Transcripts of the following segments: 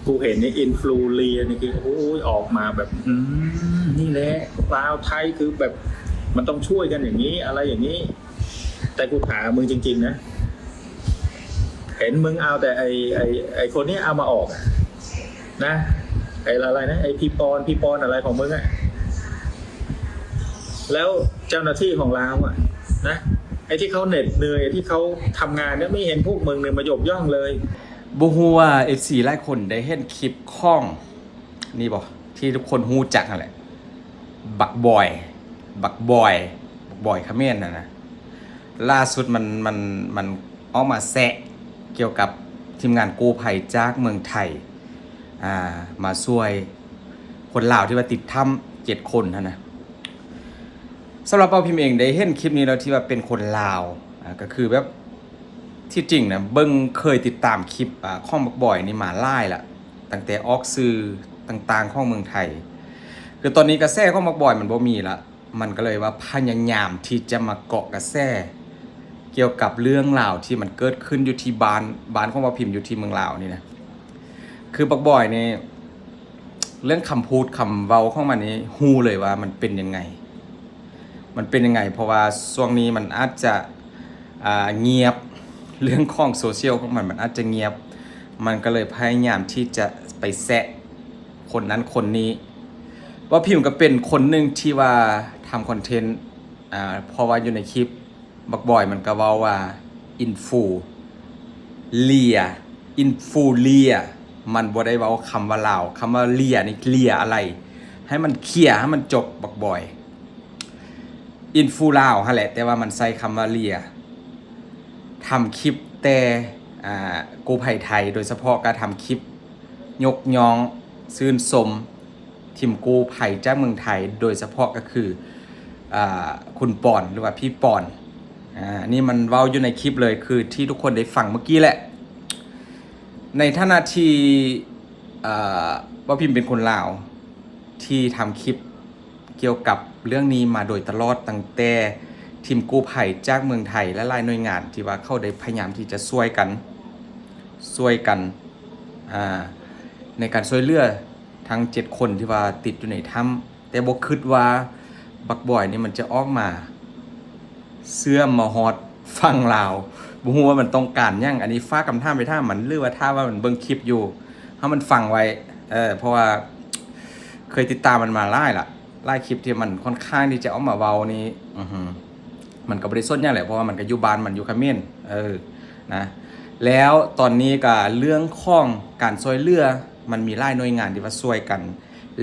กูเห็นในอินฟลูเลียนี่คือ โอ้ย ออกมาแบบ อืม นี่แหละ ลาวไทยคือแบบ มันต้องช่วยกันอย่างนี้ อะไรอย่างนี้ แต่กูถามมึงจริงๆนะ เห็นมึงเอาแต่ไอ้ไอ้ไอ้คนนี้เอามาออกอะนะ ไอ้อะไรนะ ไอ้พี่ปอน พี่ปอนอะไรของมึงอะ แล้วเจ้าหน้าที่ของลาวอะนะ ไอ้ที่เขาเหน็ดเหนื่อย ที่เขาทำงานเนี่ย ไม่เห็นพวกมึงเนี่ยมายกย่องเลย บ่ฮู้ວ່າເອັຟຊີຫຼາຍຄົນໄດ້ເຫັນຄລິບຂອງນີ້ບໍ່ ທີ່ທຸກຄົນຮູ້ຈັກຫັ້ນແຫຼະ ບັກບອຍ ບັກບອຍ ບັກບອຍຂະເໝນຫັ້ນນະ. ລ່າສຸດມັນ ມັນ ມັນອອກມາແຊະກ່ຽວກັບທີມງານກູ້ໄພຈາກເມືອງໄທ ອ່າ ມາຊ່ວຍຄົນລາວທີ່ວ່າຕິດຖ້ຳເຈັດຄົນຫັ້ນນະ. ສຳລັບເຮົາພິມເອງໄດ້ເຫັນຄລິບນີ້ແລ້ວ ທີ່ວ່າເປັນຄົນລາວ ອ່າ ກໍຄືແບບ ທີ່ຈິງນະ ເບິ່ງ ເຄີຍຕິດຕາມຄລິບ ອ່າ ຂອງບັກບອຍນີ້ມາຫຼາຍລະ ຕັ້ງແຕ່ອອກສື່ຕ່າງໆຂອງເມືອງໄທ. ຄືຕອນນີ້ກະແສຂອງບັກບອຍມັນບໍ່ມີລະ ມັນກໍເລີຍວ່າພະຍາຍາມທີ່ຈະມາເກາະກະແສກ່ຽວກັບເລື່ອງລາວທີ່ມັນເກີດຂຶ້ນຢູ່ທີ່ບ້ານ ບ້ານຂອງເວົ້າພິມຢູ່ທີ່ເມືອງລາວນີ້ນະ. ຄືບັກບອຍນີ້ ເລື່ອງຄຳພູດຄຳເວົ້າຂອງມັນນີ້ ຮູ້ເລີຍວ່າມັນເປັນຍັງໄງ ມັນເປັນຍັງໄງ ເພາະວ່າຊ່ວງນີ້ມັນອາດຈະ ອ່າ ງຽບ ເລື່ອງຂອງໂຊຊຽວຂອງມັນ ມັນອາດຈະງຽບ ມັນກໍເລີຍພະຍາຍາມທີ່ຈະໄປແຊະຄົນນັ້ນຄົນນີ້. ເວົ້າພິມກໍເປັນຄົນໜຶ່ງທີ່ວ່າທຳຄອນເທັນ ອ່າ ເພາະວ່າຢູ່ໃນຄລິບ ບັກບອຍມັນກໍເວົ້າວ່າ ອິນຟູເລຍ ອິນຟູເລຍ ມັນບໍ່ໄດ້ເວົ້າຄຳວ່າລາວ ຄຳວ່າເລຍນີ້ ເລຍອະໄລ ໃຫ້ມັນເຄລຍ ໃຫ້ມັນຈົບ ບັກບອຍ. ອິນຟູລາວຫັ້ນແຫຼະ ແຕ່ວ່າມັນໃຊ້ຄຳວ່າເລຍ. ທຳຄລິບແຕ່ ອ່າ ກູ້ໄພໄທ ໂດຍສະເພາະກໍທຳຄລິບຍົກຍ້ອງຊື່ນຊົມທີມກູ້ໄພຈາກເມືອງໄທ ໂດຍສະເພາະກໍຄື ອ່າ ຄຸນປອນ ຫຼືວ່າພີ່ປອນ. ອ່າ ອັນນີ້ມັນເວົ້າຢູ່ໃນຄລິບເລີຍ ຄືທີ່ທຸກຄົນໄດ້ຟັງເມື່ອກີ້ແຫຼະ. ໃນຖານະທີ່ ອ່າ ເວົ້າພິມເປັນຄົນລາວທີ່ທຳຄລິບ ກ່ຽວກັບເລື່ອງນີ້ມາໂດຍຕະຫຼອດ ຕັ້ງແຕ່ທີມກູ້ໄພຈາກເມືອງໄທ ແລະ ຫຼາຍໜ່ວຍງານທີ່ວ່າເຂົາໄດ້ພະຍາຍາມທີ່ຈະຊ່ວຍກັນ ຊ່ວຍກັນ ອ່າ ໃນການຊ່ວຍເຫຼືອທັງເຈັດຄົນທີ່ວ່າຕິດຢູ່ໃນຖ້ຳ ແຕ່ບໍ່ຄິດວ່າບັກບອຍນີ້ມັນຈະອອກມາເຊື່ອມມາຮອດຝັ່ງລາວ. ບໍ່ຮູ້ວ່າມັນຕ້ອງການຫຍັງ ອັນນີ້ຝາກຄຳຖາມໄປຖາມມັນ ຫຼືວ່າຖ້າວ່າມັນເບິ່ງຄລິບຢູ່ ໃຫ້ມັນຟັງໄວ້ ເອີ ເພາະວ່າເຄີຍຕິດຕາມມັນມາຫຼາຍລະ ຫຼາຍຄລິບທີ່ມັນຄ່ອນຂ້າງທີ່ຈະອອກມາເວົ້ານີ້ ອື ມັນກໍບໍ່ໄດ້ສົນຫຍັງແຫຼະ ເພາະວ່າມັນກໍຢູ່ບ້ານມັນຢູ່ຂະເໝນ ເອີ ນະ. ແລ້ວຕອນນີ້ກໍເລື່ອງຂອງການຊ່ວຍເຫຼືອ ມັນມີຫຼາຍໜ່ວຍງານທີ່ວ່າຊ່ວຍກັນ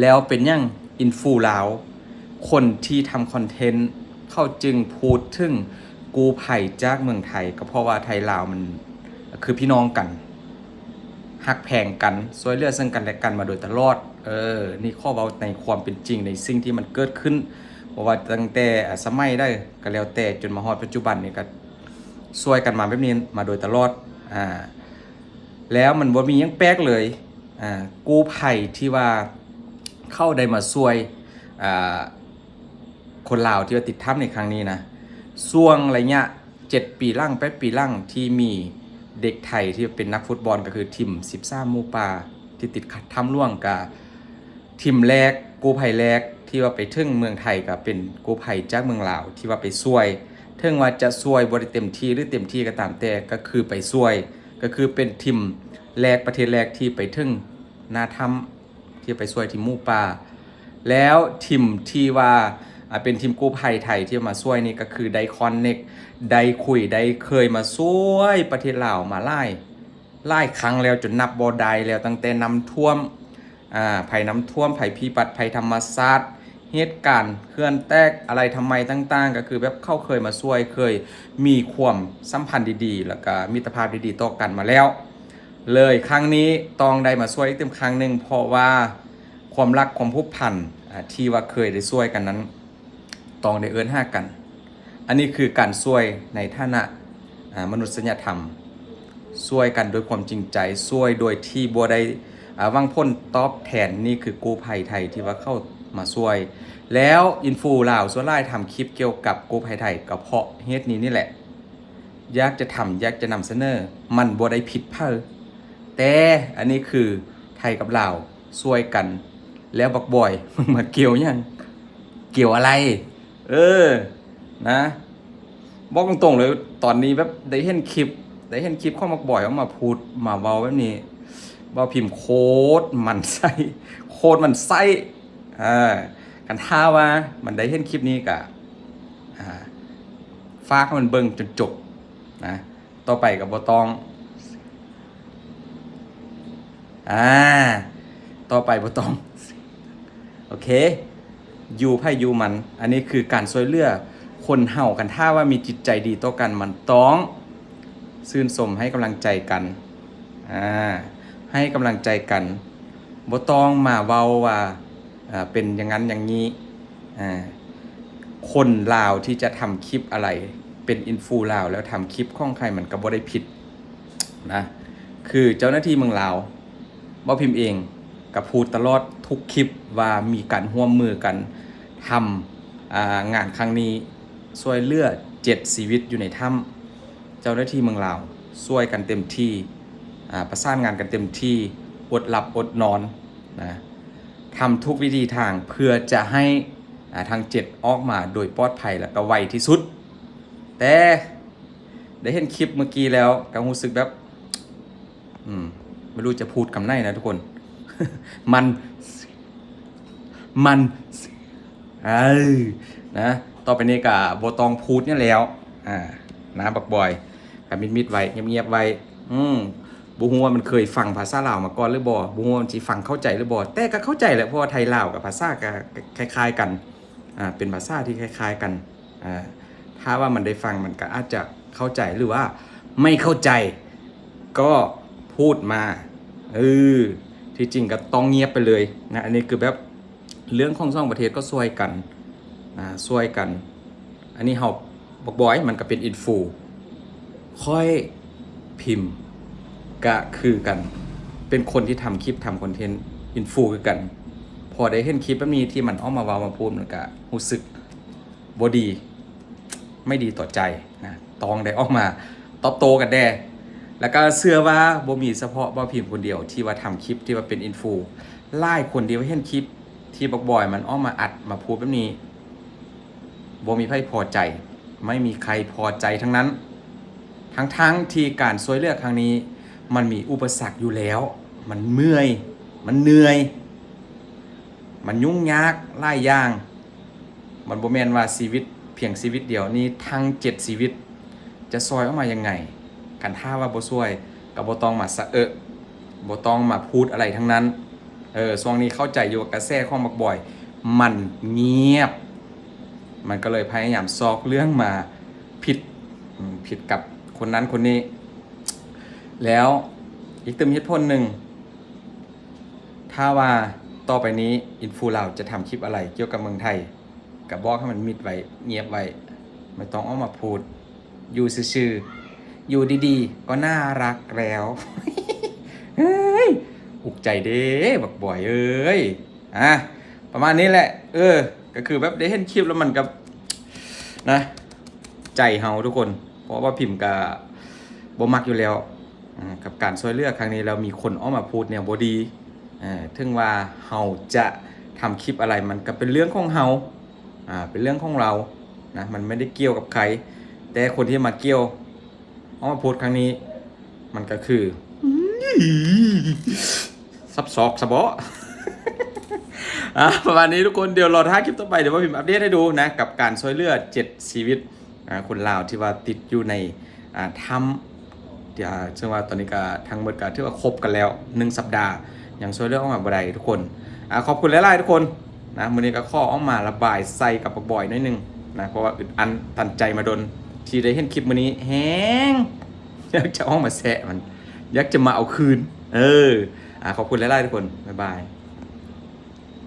ແລ້ວເປັນຫຍັງອິນຟູລາວ ຄົນທີ່ທຳຄອນເທັນ ເຂົາຈຶ່ງພູດເຖິງກູ້ໄພຈາກເມືອງໄທ ກໍເພາະວ່າໄທລາວມັນຄືພີ່ນ້ອງກັນ ຮັກແພງກັນ ຊ່ວຍເຫຼືອເຊິ່ງກັນແລະກັນມາໂດຍຕະຫຼອດ. ເອີ ນີ້ຂໍເວົ້າໃນຄວາມເປັນຈິງ ໃນສິ່ງທີ່ມັນເກີດຂຶ້ນ ບໍ່ວ່າຕັ້ງແຕ່ ອາ ສະໄໝໃດກໍແລ້ວແຕ່ ຈົນມາຮອດປັດຈຸບັນນີ້ ກໍຊ່ວຍກັນມາແບບນີ້ມາໂດຍຕະຫຼອດ. ອາ ແລ້ວມັນບໍ່ມີຫຍັງແປກເລີຍ ອາ ກູ້ໄພທີ່ວ່າເຂົາໄດ້ມາຊ່ວຍ ອາ ຄົນລາວທີ່ວ່າຕິດຖ້ຳໃນຄັ້ງນີ້ນະ ຊ່ວງໄລຍະເຈັດປີຫຼັງ ແປດປີຫຼັງ ທີ່ມີເດັກໄທທີ່ເປັນນັກຟຸດບອນ ກໍຄືທີມສິບສາມໝູປ່າທີ່ຕິດຖ້ຳຫຼວງ ກະທີມແລກ ກູ້ໄພແລກທີ່ວ່າໄປເຖິງເມືອງໄທ ກະເປັນກູ້ໄພຈາກເມືອງລາວທີ່ວ່າໄປຊ່ວຍ ເຖິງວ່າຈະຊ່ວຍບໍ່ໄດ້ເຕັມທີ່ ຫຼືເຕັມທີ່ກໍຕາມແຕ່ ກໍຄືໄປຊ່ວຍ ກໍຄືເປັນທີມແລກ ປະເທດແລກທີ່ໄປເຖິງໜ້າຖ້ຳ ທີ່ໄປຊ່ວຍທີມໝູປ່າ. ແລ້ວທີມທີ່ວ່າ ອາ ເປັນທີມກູ້ໄພໄທທີ່ມາຊ່ວຍນີ້ ກໍຄືໄດ້ຄອນເນັກ ໄດ້ຄຸຍ ໄດ້ເຄີຍມາຊ່ວຍປະເທດລາວມາຫຼາຍ ຫຼາຍຄັ້ງແລ້ວ ຈົນນັບບໍ່ໄດ້ແລ້ວ ຕັ້ງແຕ່ນ້ຳຖ້ວມ ອາ ໄພນ້ຳຖ້ວມ ໄພພິບັດ ໄພທຳມະຊາດ ເຫດການເຂື່ອນແຕກ ອາໄລທຳໄມຕ່າງໆ ກໍຄືແບບເຂົາເຄີຍມາຊ່ວຍ ເຄີຍມີຄວາມສຳພັນດີໆ ແລ້ວກໍມິດຕະພາບດີໆຕໍ່ກັນມາແລ້ວ. ເລີຍຄັ້ງນີ້ຕ້ອງໄດ້ມາຊ່ວຍອີກເຕັມຄັ້ງໜຶ່ງ ເພາະວ່າຄວາມຮັກຄວາມຜູກພັນ ອາ ທີ່ວ່າເຄີຍໄດ້ຊ່ວຍກັນນັ້ນ ຕ້ອງໄດ້ເອີ້ນຫາກັນ. ອັນນີ້ຄືການຊ່ວຍໃນຖານະ ອາ ມະນຸດສະຍະທຳ ຊ່ວຍກັນດ້ວຍຄວາມຈິງໃຈ ຊ່ວຍໂດຍທີ່ບໍ່ໄດ້ ອາ ຫວັງຜົນຕອບແທນ. ນີ້ຄືກູ້ໄພໄທທີ່ວ່າເຂົ້າມາຊ່ວຍ. ແລ້ວອິນຟູລາວສ່ວນຫຼາຍທຳຄລິບກ່ຽວກັບກູ້ໄພໄທ ກໍເພາະເຫດນີ້ນີ້ແຫຼະ ຢາກຈະທຳ ຢາກຈະນຳສະເໜີ ມັນບໍ່ໄດ້ຜິດໃຜ ແຕ່ອັນນີ້ຄືໄທ ທຍກັບລາວຊ່ວຍກັນ ແລ້ວບັກບອຍ ມາກ່ຽວຫຍັງ? ກ່ຽວອະໄລ? ເອີ ນະ ບອກຕົງໆເລີຍ ຕອນນີ້ແບບໄດ້ເຫັນຄລິບ ໄດ້ເຫັນຄລິບຂອງບັກບອຍອອກມາພູດ ມາເວົ້າແບບນີ້ ເວົ້າພິມໂຄດໝັ້ນໄສ້ ໂຄດໝັ້ນໄສ້. ເອີ ຄັນຖ້າວ່າມັນໄດ້ເຫັນຄລິບນີ້ກະ ອ່າ ຝາກໃຫ້ມັນເບິ່ງຈົນຈົບນະ. ຕໍ່ໄປກໍບໍ່ຕ້ອງ ອາ ຕໍ່ໄປບໍ່ຕ້ອງ ໂອເຄ ຢູ່ໃຜຢູ່ມັນ. ອັນນີ້ຄືການຊ່ວຍເຫຼືອຄົນເຮົາ ຄັນຖ້າວ່າມີຈິດໃຈດີຕໍ່ກັນ ມັນຕ້ອງຊື່ນຊົມ ໃຫ້ກຳລັງໃຈກັນ ອາ ໃຫ້ກຳລັງໃຈກັນ ບໍ່ຕ້ອງມາເວົ້າວ່າ ເປັນຢ່າງນັ້ນຢ່າງນີ້. ອາ ຄົນລາວທີ່ຈະທຳຄລິບອະໄລ ເປັນອິນຟູລາວແລ້ວທຳຄລິບຂອງໃຜ ມັນກໍບໍ່ໄດ້ຜິດນະ. ຄືເຈົ້າໜ້າທີ່ເມືອງລາວ ເວົ້າພິມເອງກໍພູດຕະຫຼອດທຸກຄລິບວ່າມີການຮ່ວມມືກັນທຳ ອາ ງານຄັ້ງນີ້ ຊ່ວຍເຫຼືອເຈັດຊີວິດຢູ່ໃນຖ້ຳ. ເຈົ້າໜ້າທີ່ເມືອງລາວຊ່ວຍກັນເຕັມທີ່ ອາ ປະສານງານກັນເຕັມທີ່ ອົດຫຼັບອົດນອນນະ ທຳທຸກວິທີທາງເພື່ອຈະໃຫ້ ອາ ທັງເຈັດອອກມາໂດຍປອດໄພ ແລ້ວກໍໄວທີ່ສຸດ. ແຕ່ໄດ້ເຫັນຄລິບເມື່ອກີ້ແລ້ວກໍຮູ້ສຶກແບບ ອືມ ບໍ່ຮູ້ຈະພູດຄຳໃດນະທຸກຄົນ ມັນ ມັນ ເອີ ນະ ຕໍ່ໄປນີ້ກໍບໍ່ຕ້ອງພູດຫຍັງແລ້ວ ອາ ນະ ບັກບອຍ ກໍມິດໆໄວ້ ງຽບໆໄວ້. ອືມ ບໍ່ຮູ້ວ່າມັນເຄີຍຟັງພາສາລາວມາກ່ອນຫຼືບໍ່ ບໍ່ຮູ້ວ່າມັນຊິຟັງເຂົ້າໃຈຫຼືບໍ່ ແຕ່ກໍເຂົ້າໃຈແຫຼະ ເພາະວ່າໄທລາວກັບພາສາກໍຄ້າຍໆກັນ ອາ ເປັນພາສາທີ່ຄ້າຍໆກັນ. ອາ ຖ້າວ່າມັນໄດ້ຟັງ ມັນກໍອາດຈະເຂົ້າໃຈ ຫຼືວ່າໄມ່ເຂົ້າໃຈກໍພູດມາ. ເອີ ທີ່ຈິງກໍຕ້ອງງຽບໄປເລີຍນະ. ອັນນີ້ຄືແບບເລື່ອງຂອງສອງປະເທດກໍຊ່ວຍກັນ ອາ ຊ່ວຍກັນ. ອັນນີ້ເຮົາ ບັກບອຍມັນກໍເປັນອິນຟູ ຂ້ອຍພິມກະຄືກັນ ເປັນຄົນທີ່ທຳຄລິບ ທຳຄອນເທັນ ອິນຟູຄືກັນ. ພໍໄດ້ເຫັນຄລິບແບບນີ້ທີ່ມັນອອກມາເວົ້າມາພູດ ມັນກະຮູ້ສຶກບໍ່ດີ ໄມ່ດີຕໍ່ໃຈນະ ຕ້ອງໄດ້ອອກມາຕອບໂຕ້ກັນແດ່. ແລ້ວກະເຊື່ອວ່າບໍ່ມີສະເພາະບ່າວພິມຄົນດຽວທີ່ວ່າທຳຄລິບທີ່ວ່າເປັນອິນຟູ ຫຼາຍຄົນທີ່ວ່າເຫັນຄລິບທີ່ບັກບອຍມັນອອກມາອັດມາພູດແບບນີ້ ບໍ່ມີໃຜພໍໃຈ ໄມ່ມີໃຄພໍໃຈທັງນັ້ນ ທັງໆທີ່ການຊ່ວຍເຫຼືອຄັ້ງນີ້ມັນມີອຸປະສັກຢູ່ແລ້ວ ມັນເມື່ອຍ ມັນເໜື່ອຍ ມັນຫຍຸ້ງຍາກຫຼາຍຢ່າງ. ມັນບໍ່ແມ່ນວ່າຊີວິດພຽງຊີວິດດຽວນີ້ ທັງເຈັດຊີວິດຈະຊ່ອຍອອກມາຍັງໄງ? ຄັນຖ້າວ່າບໍ່ຊ່ວຍກໍບໍ່ຕ້ອງມາສະເອາະ ບໍ່ຕ້ອງມາພູດອະໄລທັງນັ້ນ. ເອີ ຊ່ວງນີ້ເຂົ້າໃຈຢູ່ວ່າກະແສຂອງບັກບອຍມັນງຽບ ມັນກໍເລີຍພະຍາຍາມຊອກເລື່ອງມາຜິດ ອາ ຜິດກັບຄົນນັ້ນຄົນນີ້. ແລ້ວອີກຕື່ມເຫດຜົນໜຶ່ງ ຖ້າວ່າຕໍ່ໄປນີ້ອິນຟູລາວຈະທຳຄລິບອະໄລກ່ຽວກັບເມືອງໄທ ກໍບອກໃຫ້ມັນມິດໄວ້ ງຽບໄວ້ ບໍ່ຕ້ອງອອກມາພູດ ຢູ່ຊື່ໆ ຢູ່ດີໆກໍໜ້າຮັກແລ້ວ. ເຮີ້ຍ ອຸກໃຈເດ້ບັກບອຍເອີຍ. ອາ ປະມານນີ້ແຫຼະ ເອີ ກໍຄືແບບໄດ້ເຫັນຄລິບແລ້ວມັນກໍ ນະ ໃຈເຮົາທຸກຄົນ ເພາະວ່າພິມກະບໍ່ມັກຢູ່ແລ້ວ ອາ ກັບການຊ່ວຍເຫຼືອຄັ້ງນີ້ ແລ້ວມີຄົນອອກມາພູດແນວບໍ່ດີ. ເຖິງວ່າເຮົາຈະທຳຄລິບອະໄລ ມັນກະເປັນເລື່ອງຂອງເຮົາ ອາ ເປັນເລື່ອງຂອງລາວນະ ມັນໄມ່ໄດ້ກ່ຽວກັບໃຄ ແຕ່ຄົນທີ່ມາກ່ຽວ ອອກມາໂພສຄັ້ງນີ້ ມັນກໍຄື ສັບສອກສະເບາະ. ອາ ປະມານນີ້ທຸກຄົນ ດຽວລໍຖ້າຄລິບຕໍ່ໄປ ດຽວວ່າພິມອັບເດດໃຫ້ດູນະ ກັບການຊ່ວຍເຫຼືອເຈັດຊີວິດ ອາ ຄົນລາວທີ່ວ່າຕິດຢູ່ໃນ ອາ ຖ້ຳ ອາ ເຊິ່ງວ່າຕອນນີ້ກໍທັງໝົດກໍຖືວ່າຄົບກັນແລ້ວໜຶ່ງສັບດາ ຍັງຊ່ວຍເຫຼືອອອກມາບໍ່ໄດ້ທຸກຄົນ. ອາ ຂອບຄຸນຫຼາຍໆທຸກຄົນນະ ມື້ນີ້ກໍຂໍອອກມາລະບາຍໃສ່ກັບບັກບອຍໜ້ອຍໜຶ່ງນະ ເພາະວ່າອຶດອັ້ນຕັນໃຈມາດົນ ທີ່ໄດ້ເຫັນຄລິບມື້ນີ້ ແຮງຢາກຈະອອກມາແຊະມັນ ຢາກຈະມາເອົາຄືນ. ເອີ ອາ ຂອບຄຸນຫຼາຍໆທຸກຄົນ ບາຍບາຍ.